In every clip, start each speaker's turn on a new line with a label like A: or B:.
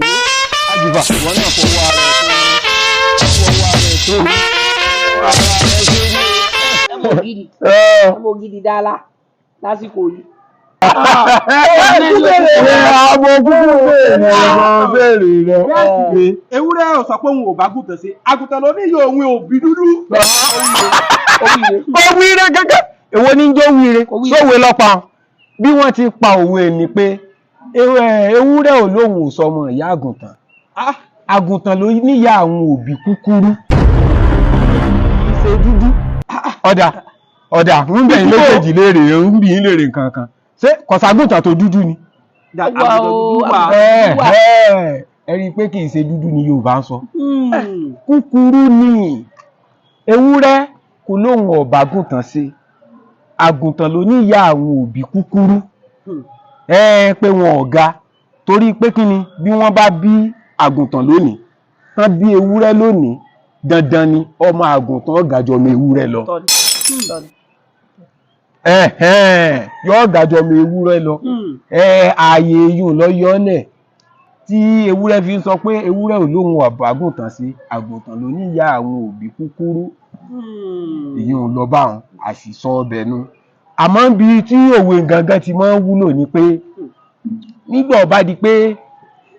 A: Àjùbà, ìwọ náà fọwọ́ ara ẹ̀ tó, fọwọ́ ara ẹ̀ tó, ara rẹ̀ ṣe ní.
B: Ọmọ ògidì, ọmọ ògidì dára lásìkò yìí.
A: Àmọ́ kúkú béèrè lọ, béèrè lọ.
C: Ewúrẹ́ ò sọ pé òun ò bá gùntàn sí, àgùntàn ló ní yóò òun ò bí dúdú.
A: Ó wíire gẹ́gẹ́, èwo ní jó wíire? Sówe lọ́pa bí wọ́n ti pa òwe ni pé ewúrẹ́ ò lóhùn ò sọmọ ìyá àgùntàn, àgùntàn ló níyà àwọn òbí kúkúrú, kì í ṣe dúdú. Ọ̀dà ọ̀dà, ń bẹ̀ yín méjèèjì léèrè, ń bí yín léèrè nǹkan kan. Ṣé kọ̀sàgùntàn tó dúdú ni?
C: Àgùntàn dúdú wà.
A: Ẹ ẹ, ẹ rí i pé kì í ṣe dúdú ni Yorùbá ń sọ, kúkúrú ni. Ewúrẹ́ kò lóhùn ọ̀bàgùntàn ṣe, àgùntàn ló níyà àwọn òbí kúkúrú, ẹ pé wọn ò ga. Torí pé kí ni? Bí wọ́n bá bí àgùntàn lónìí, tán bí ewúrẹ́ lónìí, dandan ni ọmọ àgùntàn ó ga ju ọmọ ewúrẹ́ lọ. Ẹ̀hẹ́n, yóò ga ju ọmọ ewúrẹ́ lọ. Ẹ ààyè eyín lọ yọ́lẹ̀ tí ewúrẹ́ fi ń sọ pé ewúrẹ́ ò lóhun àbágùntàn sí, àgùntàn ló níyà àwọn òbí kúkúrú. Èyí ò lọ bá wọn àṣìsọ ọbẹ̀ nu. Àmọ́ bí tí òwe gangan ti máa ń wúlò ni pé nígbà ó bá di pé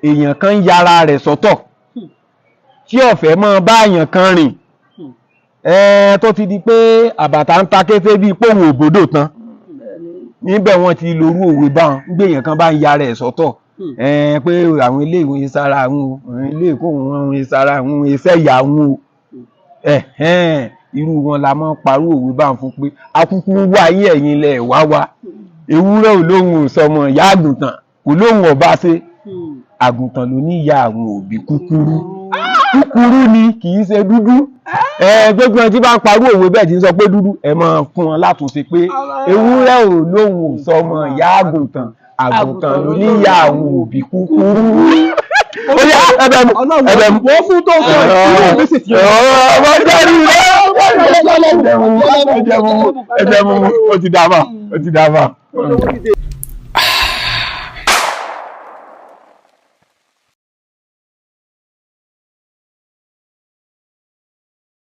A: èèyàn kan ń yára rẹ̀ sọ́tọ̀, tí ó fẹ́ máa bá èèyàn kan rìn, tó ti di pé àbàtà ń ta kété bíi póun òbòdò tán níbẹ̀, wọ́n ti lorú òwe báwọn gbé. Èèyàn kan bá ń yára ẹ̀ sọ́tọ̀ pé àwọn eléyìí ń sára àwọn o, àwọn eléyìí kò wọ́n ń sára àwọn, iṣẹ́ ìyá àwọn o, irú wọn la máa ń parú òwe báwọn fún pé akúkú ń wá yín, ẹ̀yin lẹ̀ wá wá. Ewúrẹ́ ò lóhùn ò sọmọ ìyá àgùntàn, kò lóhùn ọba ṣe, àgùntàn ló ní ìyá àwọn òbí kúkúrú. Kúkúrú ni, kì í ṣe dúdú. Gbogbo ẹni tí bá ń parú òwe bẹ́ẹ̀ tí ń sọ pé dúdú, ẹ máa fún wọn látúnṣe pé ewúrẹ́ ò lóhùn ò sọmọ ìyá àgùntàn, àgùntàn ló ní ìyá àwọn òbí kúkúrú. Ó yá, ẹbẹ mu, ẹbẹ mu.
C: Wọ́n fún tó sọ ìlú mi sì ti.
A: Ọmọ jẹ́rìí rẹ̀, ẹ̀jẹ̀ mu, ẹ̀jẹ̀ mu, ó ti dà bá, ó ti dà bá.